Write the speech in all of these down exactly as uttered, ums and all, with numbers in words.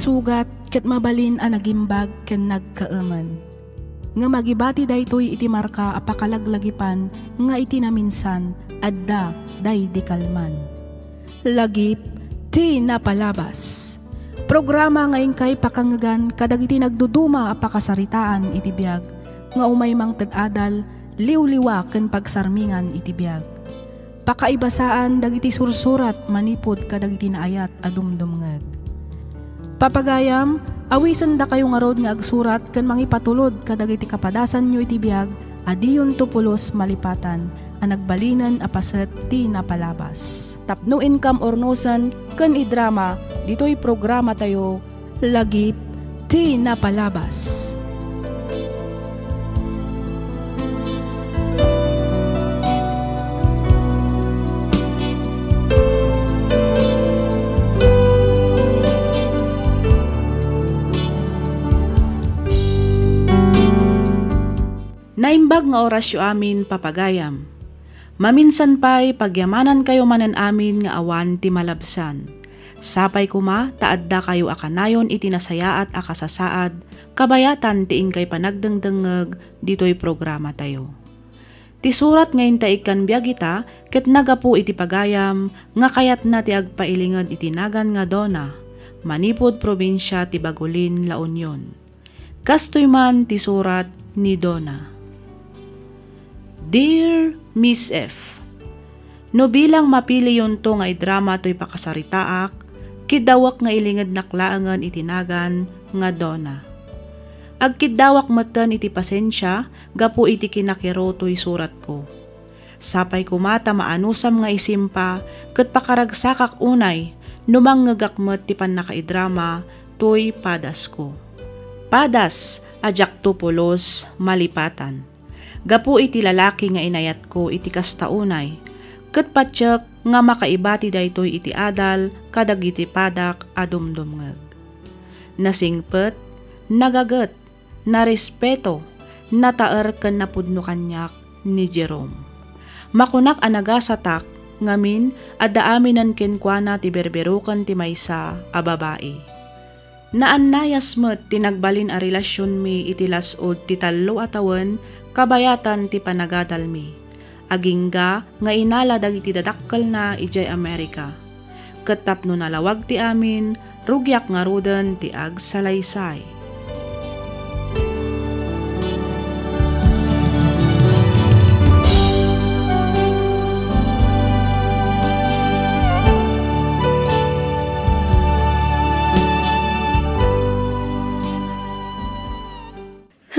Sugat ket mabalin a nagimbag ken nagkaemen. Ngem agibati daytoy iti marka a pakalaglagipan nga iti naminsan adda daydi kalman. Lagip ti napalabas. Programa nga inkay pakangngegan kadagiti nagduduma a pakasaritaan iti biag nga umay mangted adal, liwliwa ken pagsarmingan iti biag. Pakaibasaan dagiti sursurat manipud kadagiti naayat a dumdumngeg. Papagayam, awisendakayo ngarud nga agsurat ken mangipatulod kadagiti kapadasanyo iti biag a diyonto pulos malipatan a nagbalinen a paset ti napalabas. Tapno inkam urnosen ken idrama ditoy programatayo, Lagip ti Napalabas. Naimbag nga orasyo amin, papagayam. Maminsan pay, pagyamanankayo manen amin nga awan ti malabsan. Sapay koma ta addakayo a kanayon iti nasayaat a kasasaad kabayatan ti inkay panagdengdengngeg ditoy programatayo. Ti surat nga intaigkan biag ita ket nagapu iti pagayam nga kayatna ti agpailinged iti nagan nga Donna, manipud probinsia ti Bagulin, La Union. Kastoy man ti surat ni Donna. Dear Miss F, no bilang mapiliyonto nga idrama toy pakasaritaak, kiddawek nga ilingednak laengen iti nagan nga Donna. Agkiddawak metten iti pasensia gapu iti kinakiro toy suratko. Sapay koma ta maanusam nga isimpa ket pakaragsakak unay no mangngegak met ti pannakaidrama toy padasko. Padas a diakto pulos malipatan. Gapu iti lalaki nga inayatko iti kasta unay, ket patiek nga makaibati daytoy iti adal kadagiti padak a dumdumngeg. Nasingpet, nagaget, narespeto, nataer ken napudno kaniak ni Jerome. Makunak a nagasatak, ngamin, adda aminen kenkuana ti berberoken ti maysa a babai. Naannayas met ti nagbalin a relasionmi iti las-ud ti tallo a tawen kabayatan ti panagadalmi. Agingga nga inala dagiti dadakkelna idiay Amerika. Ket tapno nalawag ti amin, rugiak ngaruden ti agsalaysay.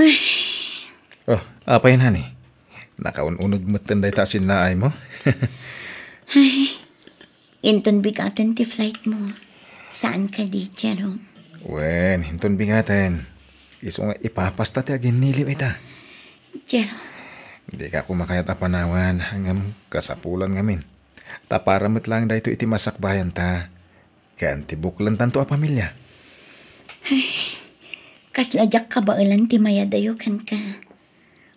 Ay. Oh, apay, honey? Nakaun-uneg metten dayta a sinnaaymo? Ay, inton bigaten ti flightmo. Saan kadi, Jerome? Wen, inton bigaten. Isu nga ipapasta ti aginniliw ita. Jerome. Dika koma kayat a panawan, ngem kasapulan ngamin. Ta para met laeng daytoy iti masakbayanta. Ken ti buklentanto a pamilia. Ay, kasla diak kabaelan ti mayadayo kenka.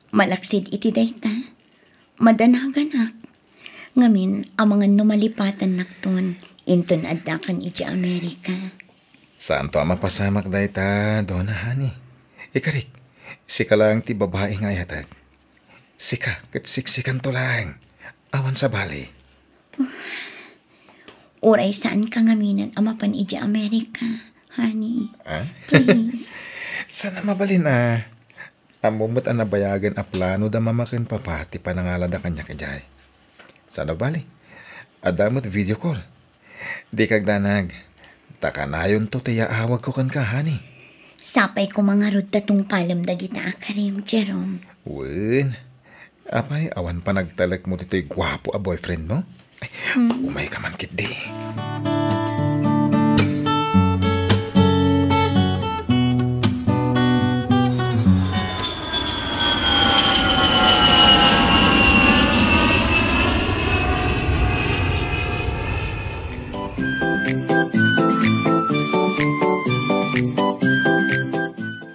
Malaksid iti dayta, madanaganak. Ngamin, amangan no malipatannakton inton addakan idiay Amerika. Saanto a mapasamak dayta, Donna, honey. Ikarik, sika laeng ti babai nga ayatek. Sika ket siksikanto laeng. Awan sabali. Uray saanka ngaminen a mapan idiay Amerika, honey. Ah? Please. Saan a mabalin a. Ammom met a nabayagen a plano da mama ken papa ti panangalada kaniak idiay. Saan a bali. Adda met video call. Dika agdanag. Ta kanayonto ti yaawagko kenka, honey. Sapay koma ngarud ta tungpalem dagita a karim, Jerome. Wen. Apay, awan panagtalekmo ditoy guapo a boyfriendmo? Ay, hmm, umayka man ketdi.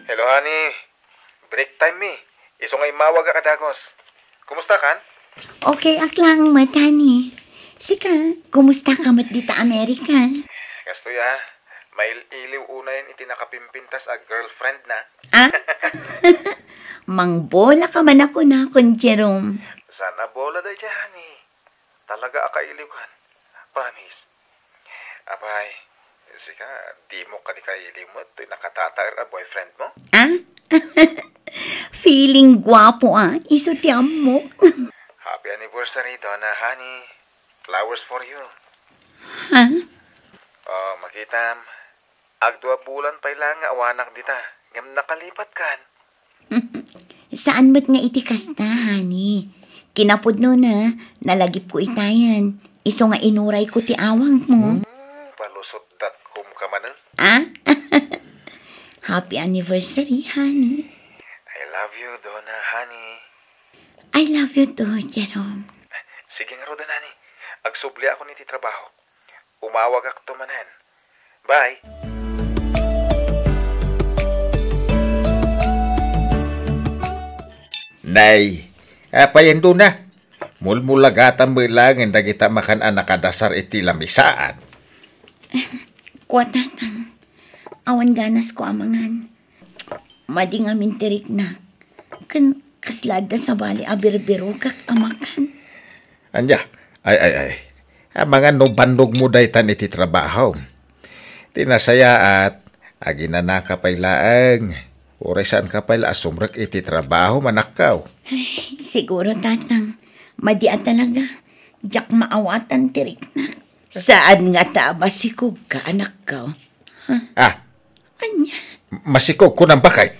Hello, honey. Break time mi. Isu nga immawagak a dagos. Kumusta kan? Okay ak lang met, honey. Sika, kumusta ka met dita Amerika? Kastoy a. Mail-iliw unayen iti nakapimpintas a girlfriendna. Ah? Mangbola ka man a kunakon, Jerome. Saan a bola daydiay, honey. Talaga a kailiwkan. Promise. Apay, sika, dimo kadi kailiw met toy nakatataer a boyfriendmo? Ah? Feeling guapo, ah. Isu ti ammok. Happy anniversary, Donna, honey. Flowers for you. Ha? Oh, makitam. Agdua bulan pay laeng nga awanak dita, ngem nakalipatkan. Saan met nga iti kasta, honey. Kinapudnona, nalagipko itayan. Isu nga inurayko ti awagmo. Hmm, palusot dot com ka manen. Ah? Happy anniversary, honey. I love you, Donna, honey. I love you too, Jerome. Sige ngaruden, honey. Agsubliakon iti trabaho. Umawagakto manen. Bye. Nay, apay, Donna? Mulmulagatan met laengen dagita makan a nakadasar iti lamisaan. Kua, Tatang. Awan ganasko a mangan. Madi ngamin ti riknak. Ken kasla adda sabali a birbirokak a makan. Ania? Ay, ay, ay. Amangan no bannogmo daytan iti trabaho. Ti nasayaat, aginanaka pay laeng. Uray saanka pay la a sumrek iti trabaho, anakko. Ay, siguro, Tatang. Madi a talaga. Diak maawatan ti riknak. Saan ngata a masikogka, anakko? Ah, ania? Masikog kunam, baket?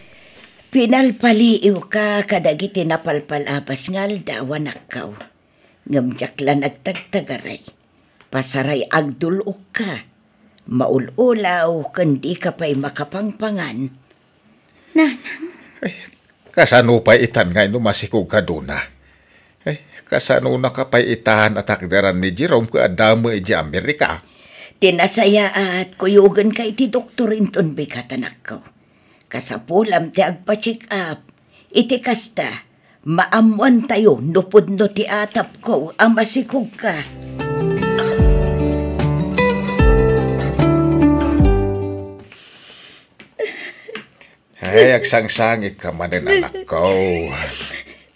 Pinalpaliiwka kadagiti napalpal-abas nga aldaw, anakko. Ngem diak la nagtagtagaray. Pasaray agdul-okka. Maul-ulaw ken dika pay makapangpangan. Nanang. Ay, kasano pay itan nga no masikogka, Donna? Ay, kasanonaka pay itan a takderan ni Jerome ket adda met idiay Amerika? Ti nasayaat, kuyogenka iti doktor inton bigat, anakko. Kasapulam ti agpa-check up. Iti kasta, maammoantayo no pudno ti atapko a masikogka. Ay, agsangsangitka manen, anakko.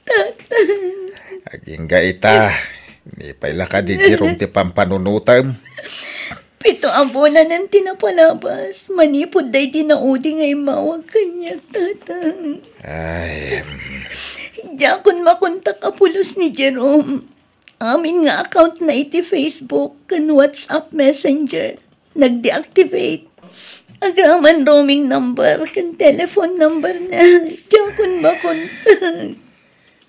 Tatang. Agingga ita. Ni pay la kadi Jerome ti pampanunotem. Pito a bulanen ti napalabas, manipud daydi naudi nga immawag kaniak, Tatang. Ay, em. Diakon makontak a pulos ni Jerome. Amin nga account na iti Facebook ken WhatsApp Messenger, nagdeactivate. Agraman roaming number ken telephone number na, diakon makontak.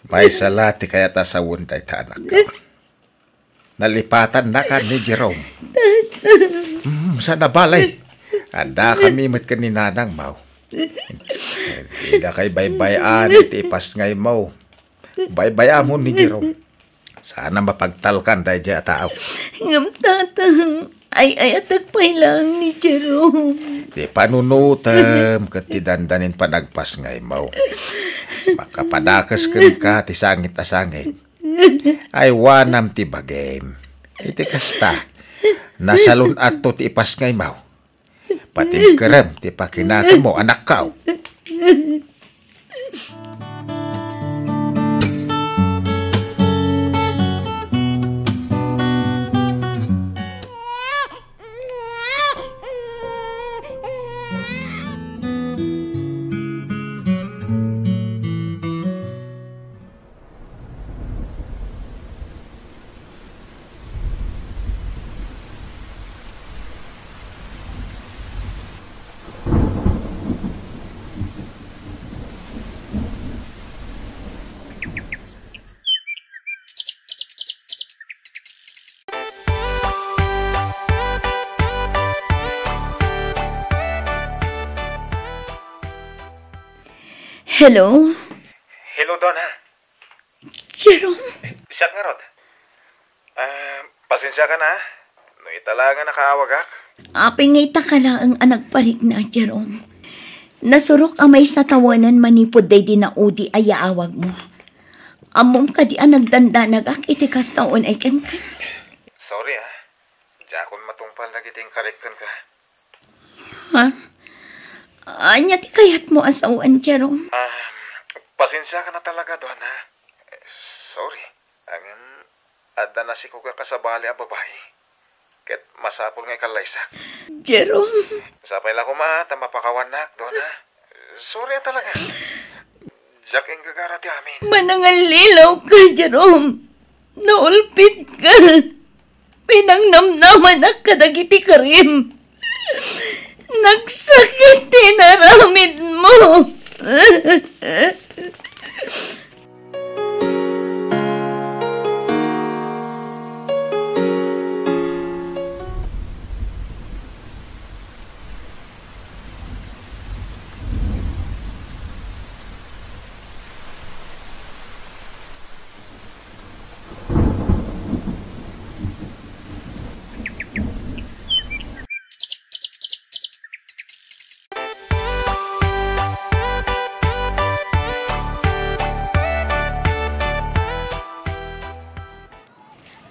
Maysa la ti kayat a sawen dayta, anakko. Nalipatannaka ni Jerome. Mm, saan a bale. Addakami met ken ni nanangmo. Dida kay baybay-an iti ipasngaymo. Baybay-am ni Jerome. Saan a mapagtalkan daydiay a tao. Ngem, Tatang, ay-ayatek pay laeng ni Jerome. Ti panunotem ket ti dandanin panagpasngaymo. Makapadakes kenka ti sangit a sangit. Aywanam ti bagim. Iti kasta, nasalun-atto ti ipasngaymo. Patimkerem ti pakinakemmo, anakko. Hello? Hello, Donna. Jerome? Siak ngarud. Ah, pasensiakan, ha? No ita laeng a nakaawagak. Apay nga ita ka laeng a nagparikna, Jerome. Nasurok a maysa tawenan manipud daydi naudi a yaawagmo. Ammom kadi a nagdandanagak iti kasta unay kenka? Sorry, ha. Diakon matungpal dagiti inkarik kenka. Ha? Ania ti kayatmo a sawen, Jerome? Ah, pasensiakan a talaga, Donna. Sorry. Ngem adda nasikogak a sabali a babai. Ket masapul nga ikallaysak. Jerome. Sapay la koma ta mapakawannak, Donna. Sorry a talaga. Diak inggagara ti amin. Manangallilaw ka, Jerome. Naulpit ka. Pinangnamnamanak kadagiti karim. Nagsakit ti inaramidmo.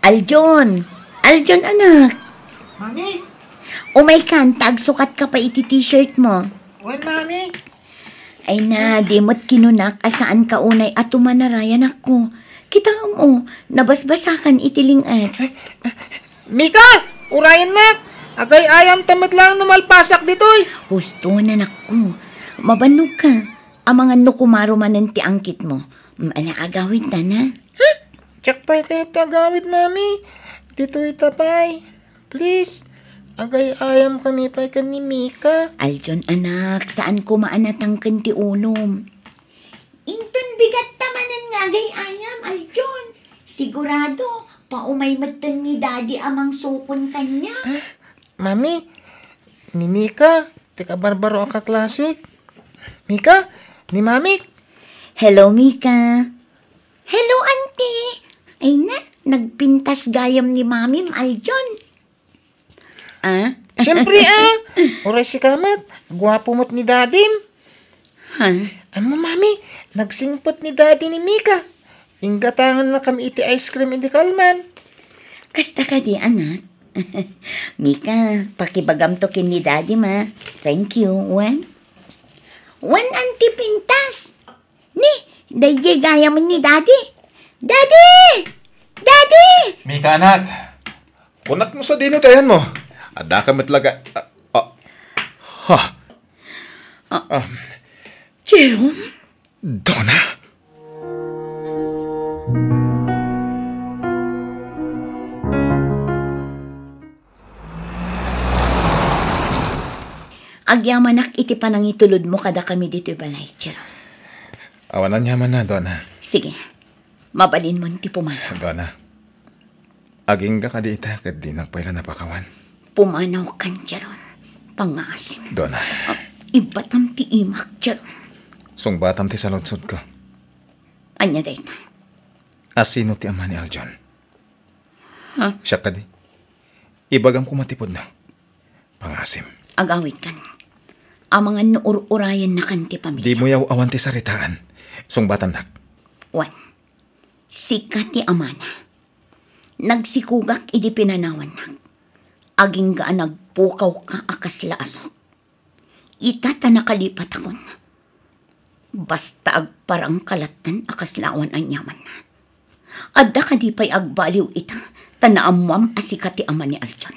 Aljon! Aljon, anak! Mami! Umaykan, ta agsukatka pay iti t-shirt mo. Wen, Mami? Ay na, di met kinunak a saanka unay a tumanarayan, anakko. Kitaem, o, nabasbasakan iti ling-et. Mika! Urayennak! Agay-ayam ta met laeng no malpasak ditoy! Husto, anakko. Mabannogka. Amangan no kumaro manen ti angkitmo. Mm, ala, agawidtan, ha? Diak pay kayat ti agawid, Mami. Ditoy ta pay. Please. Agay-ayamkami pay ken ni Mika. Aljon, anak, saan koma a natangken ti ulom. Inton bigatta manen nga agay-ayam, Aljon. Sigurado, paumay metten ni Daddy a mangsukon kaniak. Ah, Mami, ni Mika, ti kabarbaro a kaklasik. Mika, ni Mamik. Hello, Mika. Hello, Auntie. Ay na, nagpintas gayam ni Mamim, Aljon. Ah? Siyempre, ah. Uray sika met, guapo met ni Dadim. Ha? Amo, Mami, nagsingpet ni Daddy ni Mika. Inggatangannakami iti ice cream idi kalman. Kasta kadi, anak? Mika, pakibagamto ken ni Daddy, ma. Thank you. Wen? Wen, Auntie, pintas. Ni, daydiay gayam ni Daddy. Daddy! Daddy! Mika, anak. Kunakmo sadino ti ayanmo? Addaka met laga-, ah, ah. Ha? Ah. Ah. Jerome? Donna? Agyamanak iti panangitulodmo kadakami ditoy balay, Jerome. Awan aniamanna, Donna. Sige. Mabalinmon ti pumanaw. Donna. Agingga kadi ita ket dinak pay la napakawan. Pumanawkan, Jerome. Pangngaasim. Donna. Ah, ibbatam ti imak, Jerome. Sungbatam ti saludsodko. Ania dayta? Asino ti ama ni Aljon? Ha? Siak kadi. Ibagam koma ti pudno. Pangngaasim. Agawidkan. Amangan no ur-urayennakan ti pamilya. Dimo yaw-awan ti saritaan. Sungbatannak. Wen, sika ti amana. Nagsikogak idi pinanawannak. Agingga a nagpukawka a kasla a sok. Ita ta nakalipatakon. Basta agparangka lattan a kasla awan aniamanna. Adda kadi pay agbaliw ita ta naammoam a sika ti ama ni Aljon?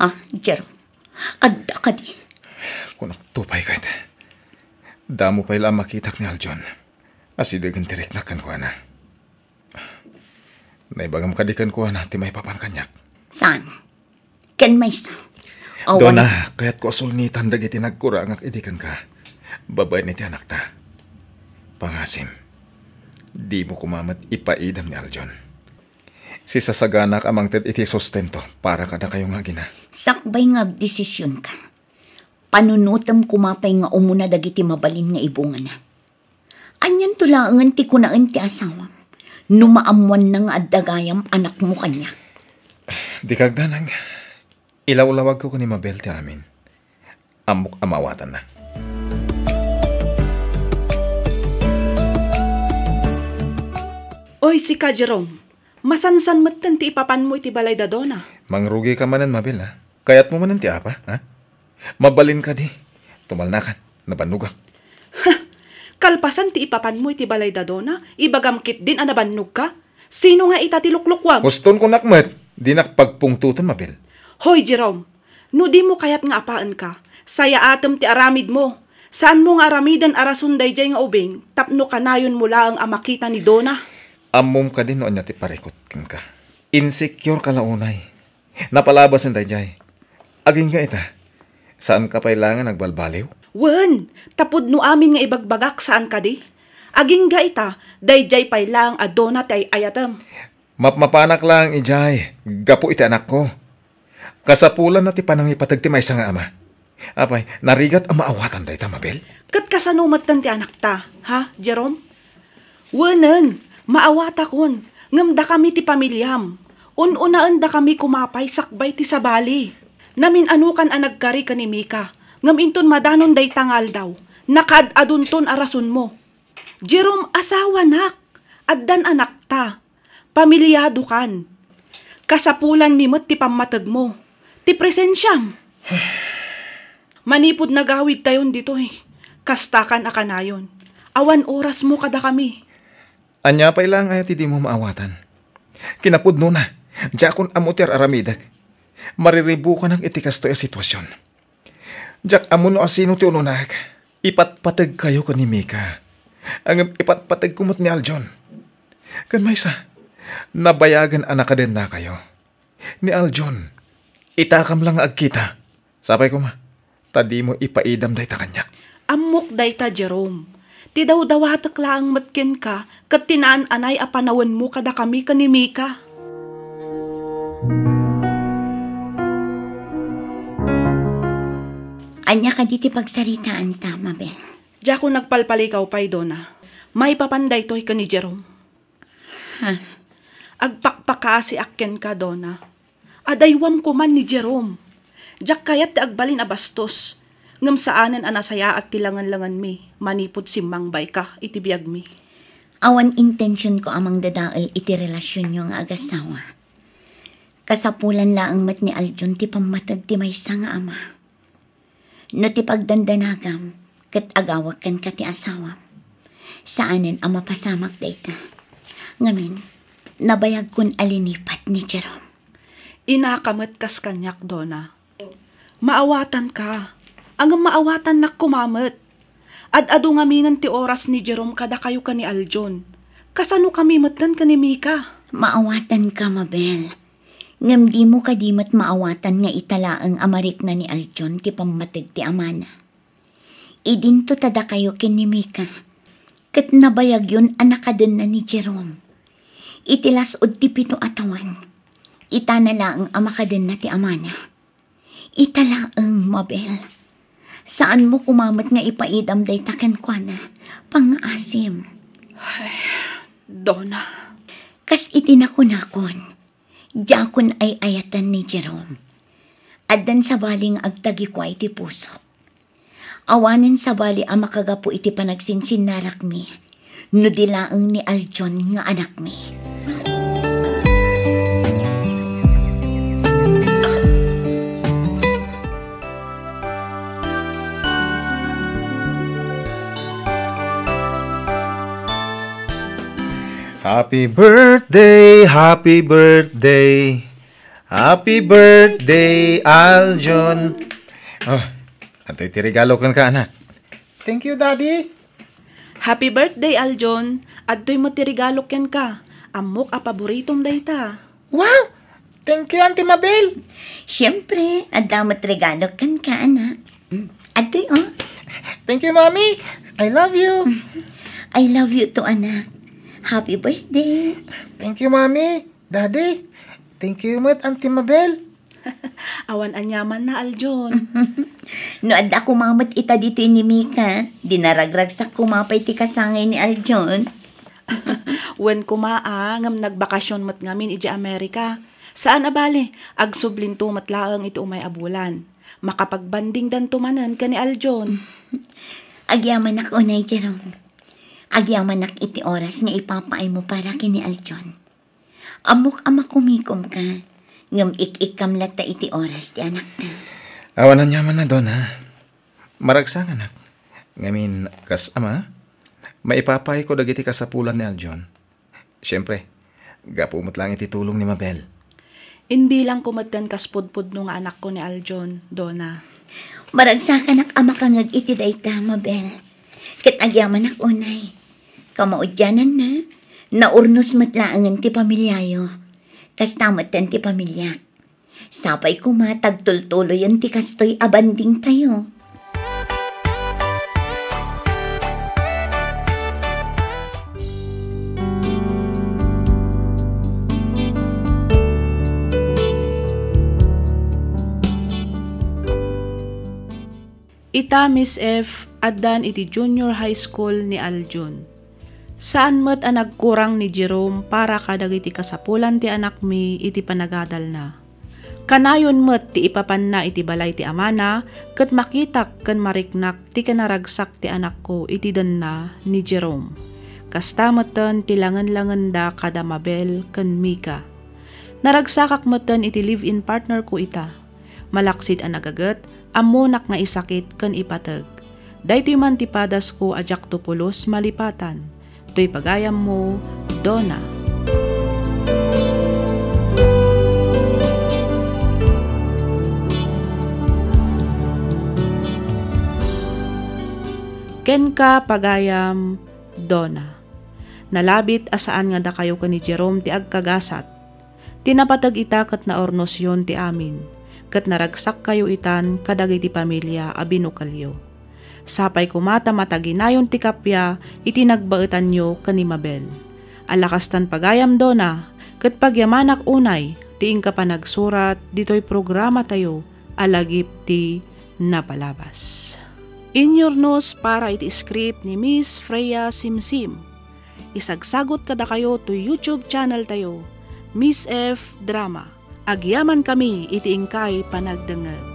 Ha, Jerome? Adda kadi? Kunakto pay ket, damo pay la a makitak ni Aljon. Asidegen ti riknak kenkuana. Naibagam kadi kenkuana ti maipapan kaniak? Saan? Ken maysa. Awan. Donna, kayatko a sulngitan dagiti nagkurangak idi kenka. Babaen iti anakta. Pangngaasim, dimo koma met ipaidam ni Aljon. Sisasaganak a mangted iti sustento para kadakayo nga agina. Sakbay nga agdesisionka, panunotem koma pay nga umuna dagiti mabalin nga ibungana. Anianto laengen ti kunaen ti asawam no maammoanna nga adda gayam anakmo kaniak? Dika agdanag. Ilawlawagko ken ni Mabel ti amin. Ammok a maawatanna. Oy, sika, Jerome. Masansan metten ti ipapanmo iti balay da Donna. Mangrugika manen, Mabel, ha? Kayatmo manen ti apa, ha? Mabalin kadi. Umalnakan, nabannogak. Kalpasan ti ipapanmo iti balay da Dona, ibagam ketdin a nabannogka? Sino nga ita ti luklukuam? Uston kunak met, dinak pagpungtoton, Mabel. Hoy, Jerome, no dimo kayat nga apaenka, sayaatem ti aramidmo. Saanmo nga aramiden a rason daydiay nga ubing tapno kanayonmo laeng a makita ni Dona. Ammom kadi no ania ti parikut kenka? Insecure ka la unay. Napalabasen daydiay. Agingga ita, saanka pay laeng a nagbalbaliw? Wen, ta pudno amin nga ibagbagak, saan kadi? Agingga ita, daydiay pay laeng a Dona ti ay-ayatem. Mapmapanak laeng idiay gapu iti anakko. Kasapulanna ti panangipateg ti maysa nga ama. Apay, narigat a maawatan dayta, Mabel? Ket kasano metten ti anakta, ha, Jerome? Wenen, maawatakon, ngem dakami ti pamiliam. Un-unaendakami koma pay sakbay ti sabali. Namin-anokan a nagkari ken ni Mika, ngem inton madanon dayta nga aldaw, nakaad-adunton a rasonmo. Jerome, asawanak, addan anakta. Pamiliadokan. Kasapulanmi met ti pammategmo, ti presensiam. Manipud nagawidtayon ditoy, kastakan a kanayon. Awan orasmo kadakami. Ania pay laeng aya ti dimo maawatan? Kinapudnona, diakon ammo ti ar-aramidek. Mariribukanak iti kastoy a situasion. Diak ammo no asino ti ununaek. Ipatpategkayo ken ni Mika. Ngem ipatpategko met ni Aljon. Ken maysa, nabayagen a nakadennakayo. Ni Aljon, itakam la nga agkita. Sapay koma, ta dimo ipaidam dayta kaniak. Ammok dayta, Jerome. Ti dawdawatek laeng met kenka ket ti naan-anay a panawenmo kadakami ken ni Mika. Ania kadi ti pagsaritaanta, Mabel? Diakon nagpalpalikaw pay, Dona. Maipapan daytoy ken ni Jerome. Ha? Agpakpakaasiak kenka, Dona. Adaywam koman ni Jerome. Diak kayat ti agbalin a bastos, ngem saanen a nasayaat ti langenlangenmi manipud simmangbayka iti biagmi. Awan intensionko a mangdadael iti relasionyo nga agasawa. Kasapulan laeng met ni Aljon ti pammateg ti maysa nga ama. No ti pagdandanagam ket agawak kenka ti asawam, saanen a mapasamak dayta. Ngamin, nabayagkon a linipat ni Jerome. Inaka met kas kaniak, Dona. Maawatanka. Ngem maawatannak koma met. Ad-adu ngaminen ti oras ni Jerome kadakayo ken ni Aljon. Kasano kami metten ken ni Mika? Maawatanka, Mabel. Ngem dimo kadi met maawatan nga ita laeng a marikna ni Aljon ti pammateg ti amana. Idinto ta dakayo ken ni Mika, ket nabayagyon a nakadenna ni Jerome. Iti las-ud ti pito a tawen, itana laeng a makadenna ti amana. Ita laeng, Mabel. Saanmo koma met nga ipaidam dayta kenkuana. Pangngaasim. Ay, Dona. Kas iti nakunakon, diakon ay-ayaten ni Jerome. Addan sabali nga agtagikua iti pusok. Awanen sabali a makagapu iti panagsinsinnarakmi no di laeng ni Aljon nga anakmi. Happy birthday, happy birthday. Happy birthday, Aljon. Oh, adtoy ti regalo kenka, anak. Thank you, Daddy. Happy birthday, Aljon. Adtoy met ti regalo kenka. Ammok a paboritom dayta. Wow! Thank you, Auntie Mabel. Siyempre, adda met regalo kenka, anak. Mm, adtoy, oh. Thank you, Mommy. I love you. I love you too, anak. Happy birthday. Thank you, Mommy. Daddy, thank you met, Auntie Mabel. Awan aniamanna, Aljon. No adda koma met ita ditoy ni Mika, di naragragsak koma pay ti kasangay ni Aljon. Wen koma a, ngem nagbakasyon met ngamin idiay Amerika. Saan a bale, agsublinto met laeng iti umay a bulan. Makapagbandingdanto manen ken ni Aljon. Agyamanak unay, Jerome. Agyamanak iti oras nga ipapaaymo para ken ni Aljon. Ammok a makumikomka, ngem ik-ikkam latta iti oras ti anakta. Awan aniamanna, Dona. Maragsak, anak. Ngamin, kas ama, maipapayko dagiti kasapulan ni Aljon. Siempre, gapu met laeng iti tulong ni Mabel. Imbilangko metten kas pudpudno nga anakko ni Aljon, Dona. Maragsakanak a makangeg iti dayta, Mabel. Ket agyamanak unay. Kamaudiananna, naurnos met laengen ti pamiliayo. Kasta metten ti pamiliak. Sapay koma ta agtultuloyen ti kastoy a bandingtayo. Ita, Miss F, addan iti junior high school ni Aljon. Saan met a nagkurang ni Jerome para kadagiti kasapulan ti anakmi iti panagadalna. Kanayon met ti ipapanna iti balay ti amana ket makitak ken mariknak ti kinaragsak ti anakko iti denna ni Jerome. Kasta metten ti langenlangenda kada Mabel ken Mika. Naragsakak metten iti live-in partner ko ita. Malaksid a nagaget, ammonak nga isakit ken ipateg. Daytoy man ti padasko a diakto pulos malipatan. Toy pagayammo, Dona. Kenka, pagayam, Dona. Nalabit a saan nga dakayo ken ni Jerome ti agkagasat. Ti napateg ita ket naurnosyon ti amin, ket naragsakkayo itan kadagiti pamilia a binukelyo. Sapay koma ta mataginayon ti kappia iti nagbaetanyo ken ni Mabel. Ala kastan pagayam, Dona, ket pagyamanak unay ti inka panagsurat ditoy programatayo a Lagip ti Napalabas. Inyurnos para iti script ni Miss Freya Simsim. Isagsagot kadakayo to YouTube channel tayo, Miss F Drama. Agyaman kami iti inkay panagdengngeg.